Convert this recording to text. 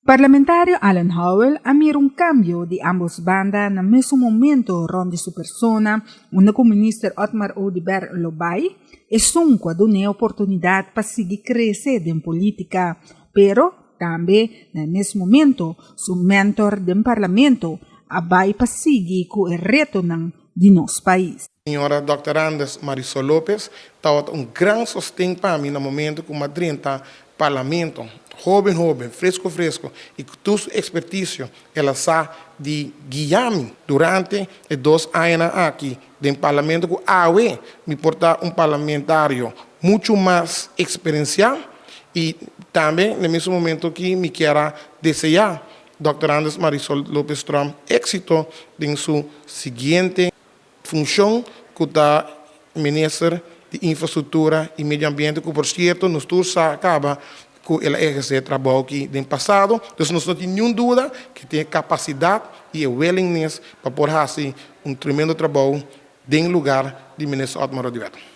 Parlamentario Alan Howell a mira un cambio di ambos banda na mesun momento rond di su persona, unda cu Minister Otmar Oduber lo bay, esun cu a dun'e oportunidad pa sigui crece den politica, pero tambe na e mes momento su mentor den Parlamento a bay pa sigui cu e retonan di nos pais. Señora Dòkter Andes Marisol Lopez tabata un gran sosten pa mi na momento cu mi a drenta Parlamento. Hoben hoben, fresco fresco y cu tur su experticio el a sa di guia mi durante e 2 añanan aki den Parlamento cu awe mi por ta un parlamentario mucho mas experiencia. Y tambe na e mesun momento aki mi kier a desea Dòkter Andes Marisol Lopez Tromp exito den su siguiente funcion cu ta Minister di Infrastructura y Medio Ambiente, cu por cierto nos tur sa caba cu el a eherce trabou aki den pasado. Dus nos no tin niun duda cu tin e capacidad y e willingness pa por haci un tremendo trabou den lugar di Minister Otmar Oduber.